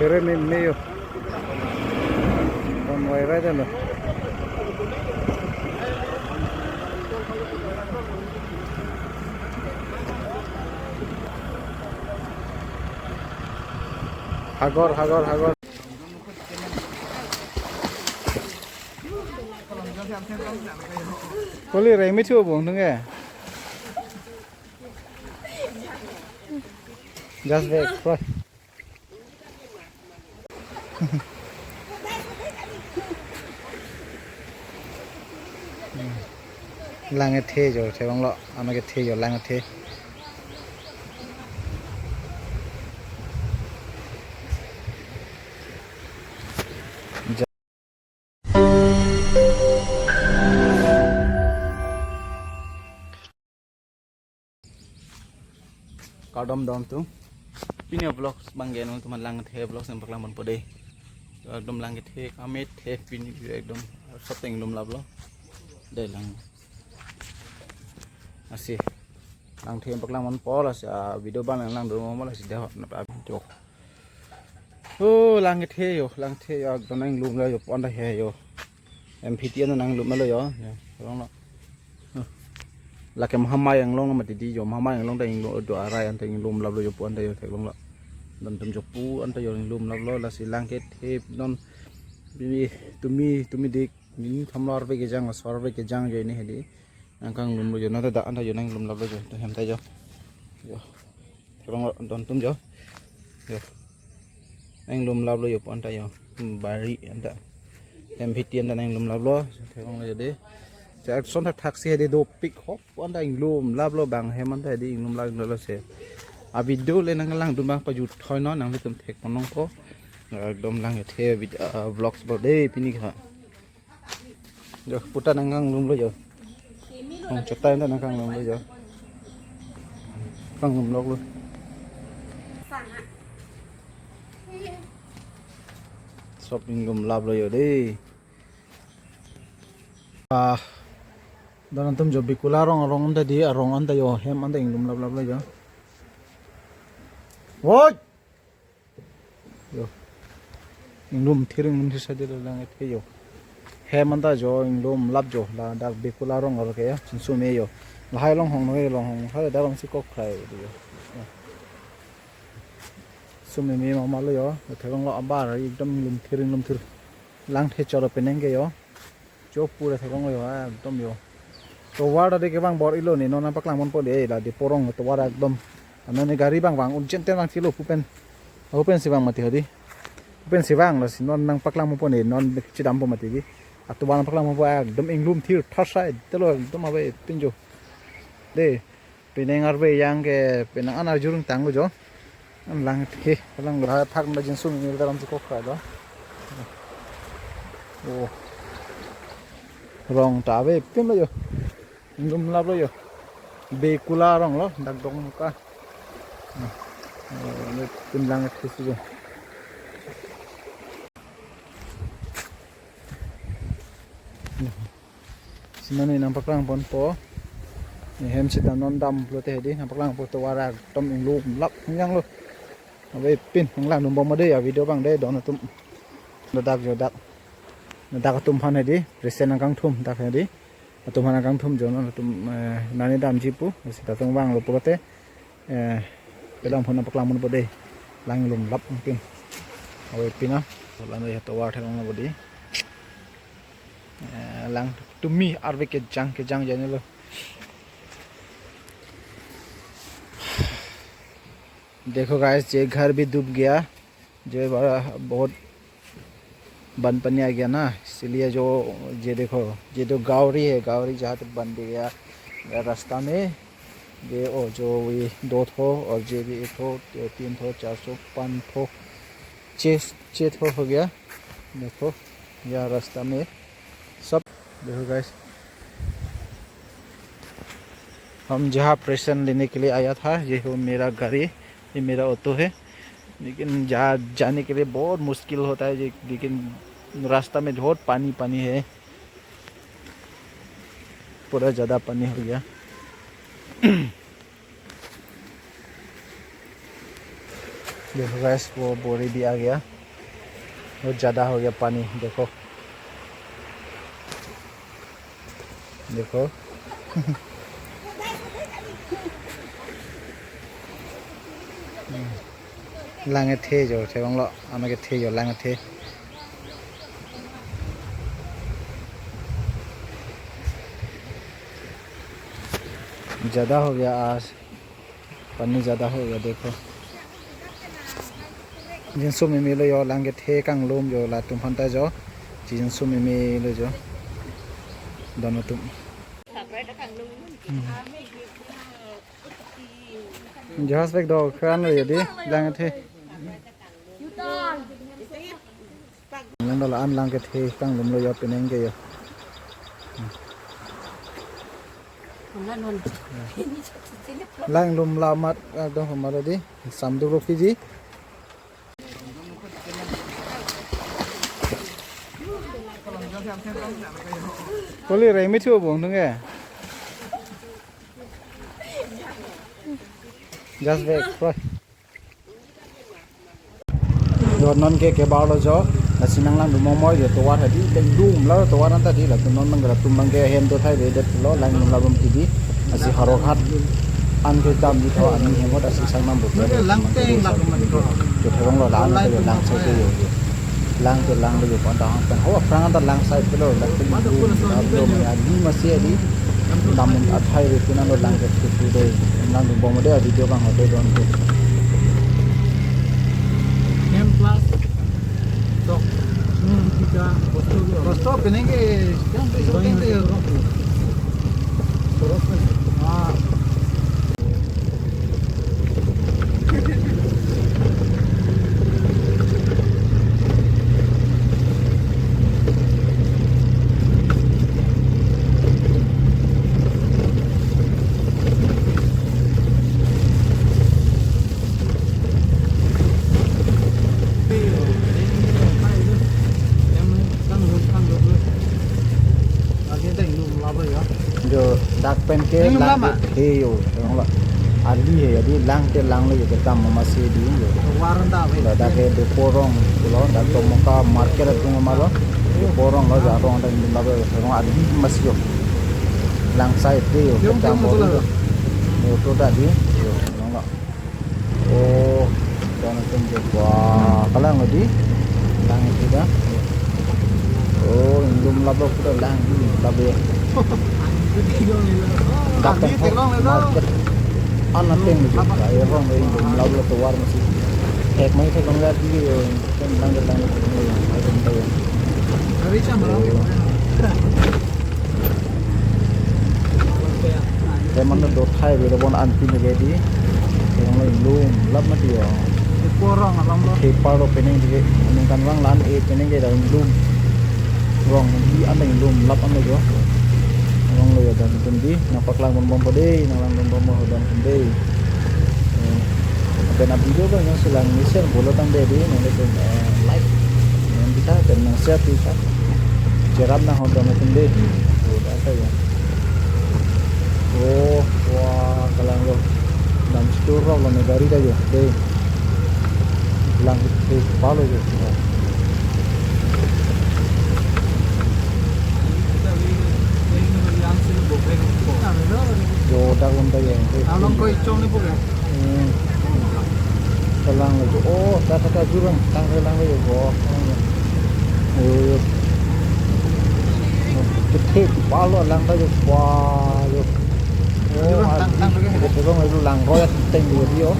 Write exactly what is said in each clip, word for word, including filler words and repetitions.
Ere me meyo. Kon wai rai dalo. Hagor, hagor, hagor. Koli rai me chu bong nung e. Just wait, bro. Lang kethe jo, thevang lo, ano kethe jo, lang kethe. Kardom dom tu. Pini vlogs bang gen teman lang kethe vlogs nangpaklang ponpo dei. Ekdom lang kethe kamet the pini ekdom soteng lum laplo. Dei lang. Asi. Lang kethe paklang ponpo lasi, ah, video bang lang lang dum mo lasi dei hot na pa jo. Oh, lang kethe yo, lang kethe yo, ekdom nanglum lo yo, pon ta he yo. M P T ano nanglum lo yo. Ya, long lo. Huh. Lake mahamai anglong lo mati dei yo, mahamai anglong ta inglum do arai anta inglum laplo yo, pon ta yo theklong lo. Don tum jo pu anta yo inglum laplo, lasi lang kethe non. Tumi, tumi, tumi dik, nini thamlo arve kejang, asor arve kejang jo ini hedi. Nangkanglum lo jo, nata da anta jo nanglum laplo jo, to hem ta jo. Jo. Thevang lo don tum jo. Jo. Nanglum laplo jo pon ta jo. Bari anta. M P T anta nanglum laplo. Thevang lo jo dei. Jackson thak thak si hedi dopik hop pon ta inglum laplo bang hem anta hedi inglum lap inglum lo se. A video le nanglang dun bang pajut thoi non nanglitum thek ponlongpo. Ekdom lang kethe vid-, ah, vlogs bang dei pini kha. Jo, puta nangkanglum lo jo. Hong chota anta nangkanglum lo jo. Kanglum lok lo. Sop inglum laplo jo dei. Ah, don tum jo Bekula arong arong anta dei, arong anta jo, hem anta inglum lap laplo jo. Woi! Jo. Inglum thir inglum thir sa dei lang kethe jo. Hem anta jo inglum lap jo ladak Bekula arong arlo ke ya, chinsu me jo. Lahai longhong noi longhong. Hale darong si kok khai dei jo. Sum me me mama lo jo. Thevang lo abar ekdom inglum thir inglum thir. Lang kethe choro penang ke jo. Cho pura theklong yo, ah, ekdom yo. Tovar ta dei kevang bor-ilo ne, non nangpaklang ponpo dei, la dei porong tovar ekdom. Ano ne gari bang vang, urgent ten vang thilo pupen. Pupen si vang mati hedi. Pupen si vang lasi non nangpaklang ponpo ne, non chedampo mati dei. Atovar nangpaklang ponpo, ah, ekdom inglum thir thar sai, telo ekdom ave pinjo. Dei. Penang arve yang ke penang an arjurung tanglo jo. An lang kethe, lang la phak na jinsu mil daram si kok khai lo. Oh. Rong ta ave pin lo jo. Inglum laplo jo. Bekula arong lo, dak dong muka. Oh, ini pin lang kethe si jo. Si mane nangpaklang ponpo. Ne hem sita non dam pulote hedi nangpaklang ponpo tovar ekdom inglum lap hingjang lo. Ave pin nanglang dun bom dei a video bang dei don atum. Ladak jo dak. Ladak atum aphan hedi present nangkangthum dak hedi. Atum aphan nangkangthum jo non atum, eh, nani damji pu. Sita atum vanglo pulote. Eh, pelam phone paklang ponpo dei. Lang inglum lap mungkin. Ave pin a. Lang ya tovar theklong lo dei. Eh, lang tumi arve kejang kejang jani lo. देखो गाइस, ये घर भी डूब गया, जो बड़ा बहुत बानपानी आ गया ना, इसलिए जो ये देखो, ये तो गावड़ी है, गावड़ी जहाँ तक बन गया रास्ता में। ये और जो ये दो ठो और ये भी एक ठो, तीन ठो, चार ठो, पाँच ठो, छः, छः ठो हो गया। देखो, यह रास्ता में सब देखो गाइस, हम जहाँ प्रेशन लेने के लिए आया था, ये हो मेरा गाड़ी, ये मेरा ऑटो है, लेकिन जहाँ जाने के लिए बहुत मुश्किल होता है, ये, लेकिन रास्ता में बहुत पानी पानी है, पूरा ज़्यादा पानी हो गया। देखो गाइस, वो बोरी भी आ गया, वो ज्यादा हो गया पानी। देखो, देखो। Lang kethe jo, thevang lo, ano kethe jo, lang kethe. ज्यादा हो गया आज, पानी ज्यादा हो गया, देखो। Jinso meme lo jo, lang kethe kanglum jo, latum aphan ta jo. Jinso meme lo jo. Don atum. Hmm. Jahas bek do kran lo jadi, lang kethe. Lang dala an lang kethe kanglum lo jo, penang ke jo. Langlum lamat, ekdom hamara di, samdu ro Fiji. Koli remi thu bong thung ke. Just wait, bro. Jo non ke kebar lo jo, lasi nanglang dum mo jo tovar hadi, langdum lo tovar anta di, latum non nang latum bang ke hem dothai ve det lo, langdum labom ti di, lasi Howraghat an kedam di tho, ani hem ot lasi sang nam buk. Langteng latum di ko. Jo thevang lo lang ke jo, lang sai ke jo. Lang ke lang lo jo, pon ta hang pen ho, aphrang anta lang sai ke lo, langdum labom ya, di masi ya di. Dam athai rupi nang lo lang ke tutu dei. Nang dum bom dei video bang hote don ke. Hem plus. Sok. Hmm, kita bostu. Bostu penang ke, yang bostu penang ke. Terus kan. Ah. Jo dak pen ke lang ke he jo, lang lo. Ali he, adi lang te lang lo jo, kedam mama si di jo. Waranda ve. Dak ke Diporong lo, dak Tomoka market atum ma lo. Diporong lo, ja rong dak lang lo, rong ali masi jo. Lang sai te jo, kedam mo lo. Jo to dak di jo, lang lo. Oh, don atum ke, wah, kalang lo di. Lang itu dah. Oh, ingdum lap lo, pura lang, ingdum lap ya. Dak pen market an ateng lo. Ayo rong ingdum lap lo tovar masi. Ek mai theklong lagi yo. Kan lang lang. Hari sama. Teman lo dothai belo bon anpin lagi di. Yang lo ingdum lap mati ya. Porong alam lo. Kepar lo penang di. Ningkan lang lan e penang ke dah ingdum. Rong di an ingdum lap an lo jo. Rong lo ya don atum di. Nangpaklang bom bom po dei, nanglang bom bom po don atum dei. Eh, pen a video bang yang selang ni share bolo tang dei di, nang le pen, eh, like. Nang bisa, pen nang share bisa. Cherap nang ho don atum dei. Oh, dah ta ya. Oh, wah, kalang lo. Dam store lo ne gari ta ya, dei. Lang ke palo jo. Jo dak lom ta ya. Along koi chong ni po ke? Hmm. Kalang lo jo. Oh, ta ta ta jurang, tang kalang lo jo. Oh. Oh. Kethe palo lang ta jo. Wah, jo. Oh, jurang, tang, tang, tang. Kethe palo lang roi ateng jo di, oh.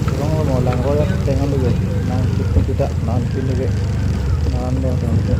Jurang lo lang roi ateng lo jo. Nang kita, nang pin lo jo. Nang lo tang jo.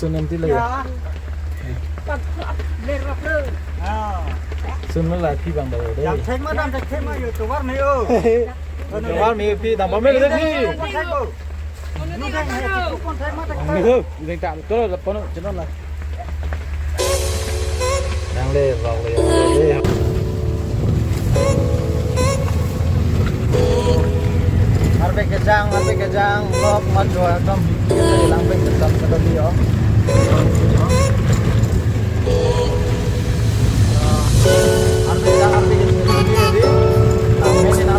Nanti lagi. Ya. Sun lo la phi bang dei. Jam thek ma, jam thek ma, yo, tovar me o. Tovar me phi dam ba me le phi. Jam thek o. Jam thek ma, jam thek. Jam thek, jam thek. Yang le, bang le, le. Arve kejang, arve kejang, vlog ma jo ekdom langpik kejang kado di o. Arve kejang, arve kejang, arve kejang.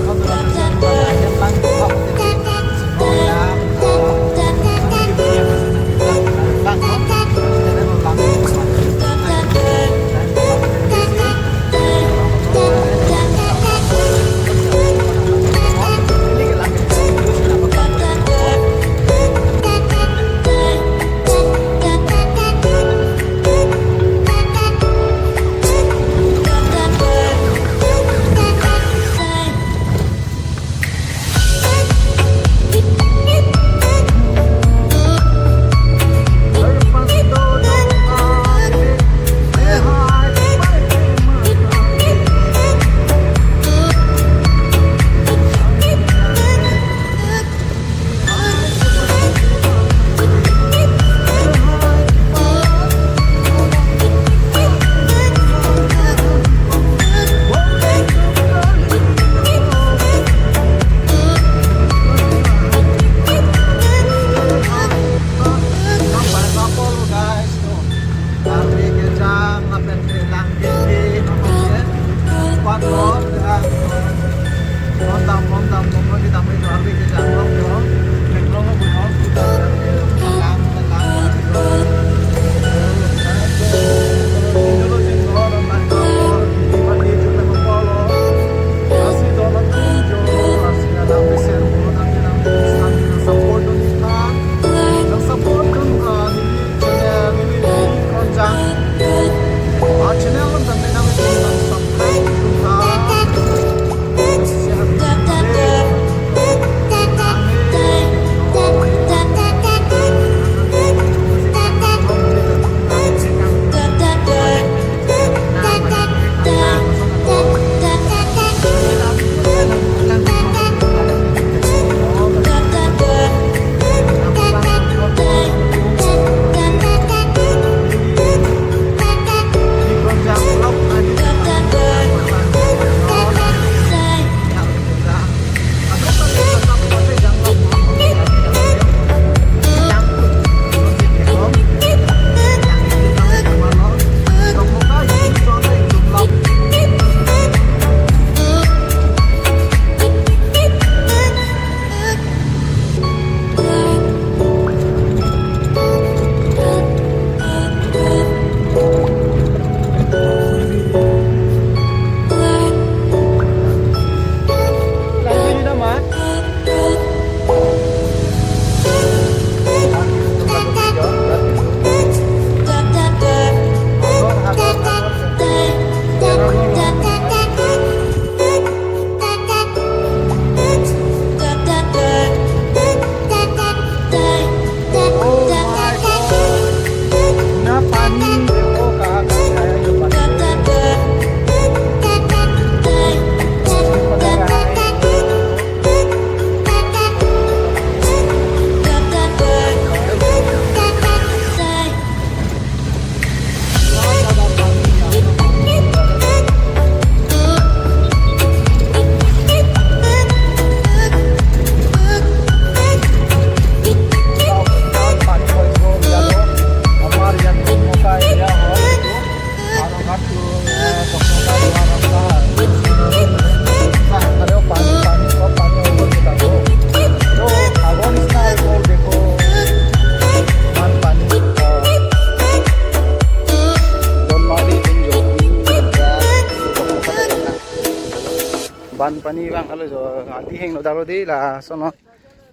Banpani vang alo jo, ali hingno dalo di lason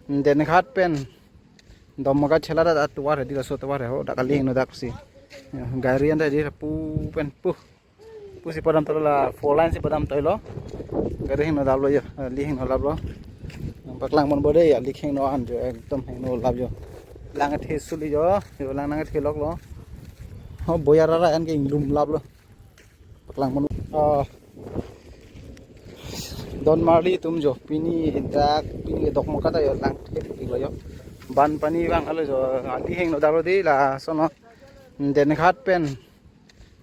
Denghat pen Dommoga chela dak tovar di laso tovar ho dak ali hingno dak si. Gari anta di pu pen pu. Pusi padam tolo la four lane si padam tolo. Gari hingno laplo jo, ali hingno laplo. Paklang mon bode ya, ali hingno an jo, ekdom hingno lap jo. Lang kethe suli jo, jo lang nangkethe loklo. Ho boyar ara an ke inglum laplo. Paklang manu. Ah. Don marli atum jo, pini dak, pini Dokmoka ta jo lang thepiklo jo. Ban pani vanglo jo, ali hingno daklo dei lason. Denghat pen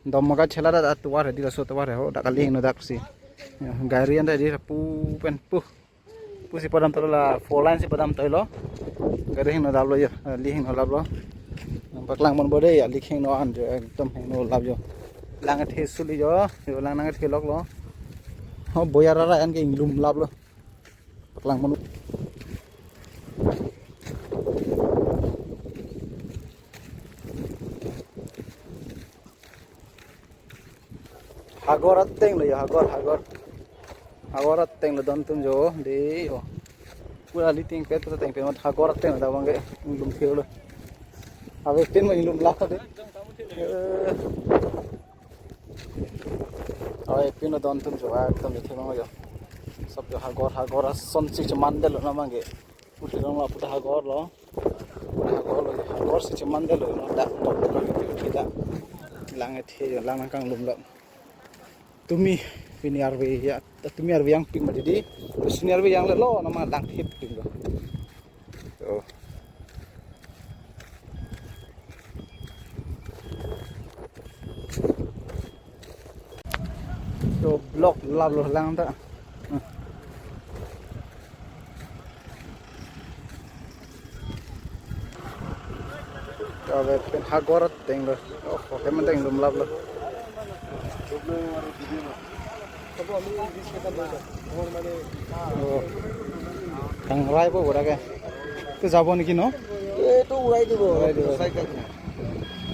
Dokmoka chela ta tovar dei, laso tovar ho, dak ali hingno daksi. Gari anta dei pu pen pu. Pusi padam toilo la, four lane si padam toilo. Gari hingno daklo jo, ali hingno laplo. Paklang mon bode, ali hingno an jo, ekdom hingno lap jo. Lang kethe suli jo, jo lang nangkethe loklo. Ho boyar ara an ke inglum laplo. Paklang mon. Hagor ateng lo ya, hagor, hagor. Hagor ateng lo don atum jo, dei jo. Pura ali tengpet, pura tengpet, mat hagor ateng lo, dak abang ke inglum thir lo. Avepin ma inglum lap dei. Eh. Avepin lo don atum jo, ekdom dei themang jo. Sob jo hagor, hagor ason si cheman detlo na abang ke. Pusi long lo, puta hagor lo. Puta hagor lo, hagor si cheman detlo, no, dak, dak, dak, dak. Lang kethe jo, lang nangkanglum lo. Tumi, pini arve ya, tumi arve jangpik ma dei. Pini arve janglelo, nama lang thepiklo. Oh. So, block laplo lang ta. Avepin hagor ateng lo. Oh, oke, mending inglum laplo. Oh. Kangrai po boda ke. Itu jabo niki no? এইটো উৰাই দিব। উৰাই দিব। চাইকেল।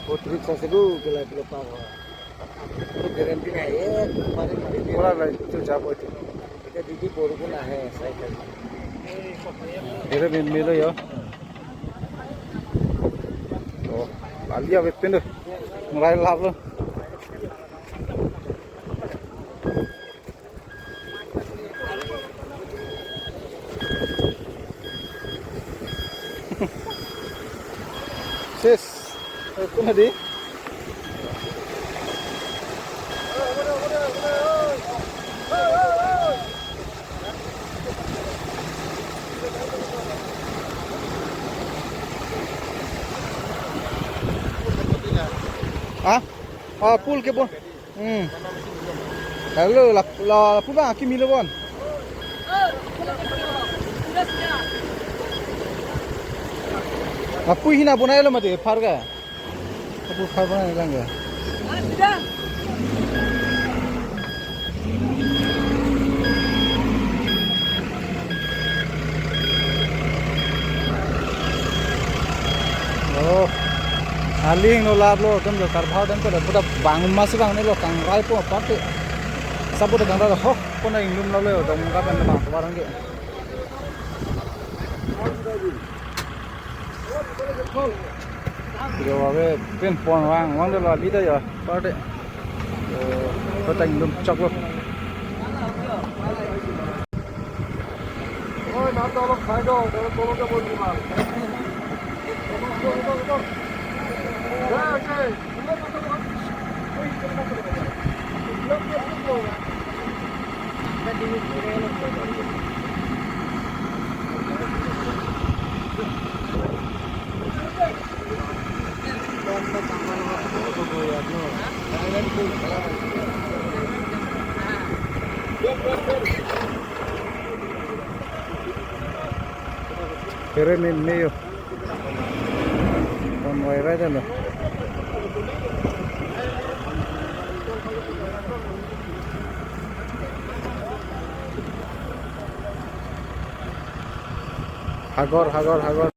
বহুত ৰিক্স আছে গো, কেলাই পেলাই পাৰ হয়। এইটো গেৰেণ্টি নাই। এ, মাৰি, মাৰি দিয়ে। পৰা নাই, এইটো যাব এইটো। এতিয়া যদি বৰষুণ আহে, cycle. Here min milo jo. Oh, ali avepin do. Mulai lap lo. Sis, eh, kuna di? Ah? Ah, pool ke bon. Hmm. Hello, la, la, lapu ba, kimi lo bon. Lapu hina bonai lo mati, phar ka. Lapu phar bonai lang ya. Oh, aling no lap lo, dem jo karbhar dem pele, puta bang mas bang ne lo kangrai po pate. Sabu de kangrai hok po na inglum lo lo, dem ka pen bang barang ke. Jo avepin pon vang, vang de lo ali ta jo, pate. Oh, puta inglum chok lo. Here min me jo. Kon wai rai dalo. Hagor, hagor, hagor.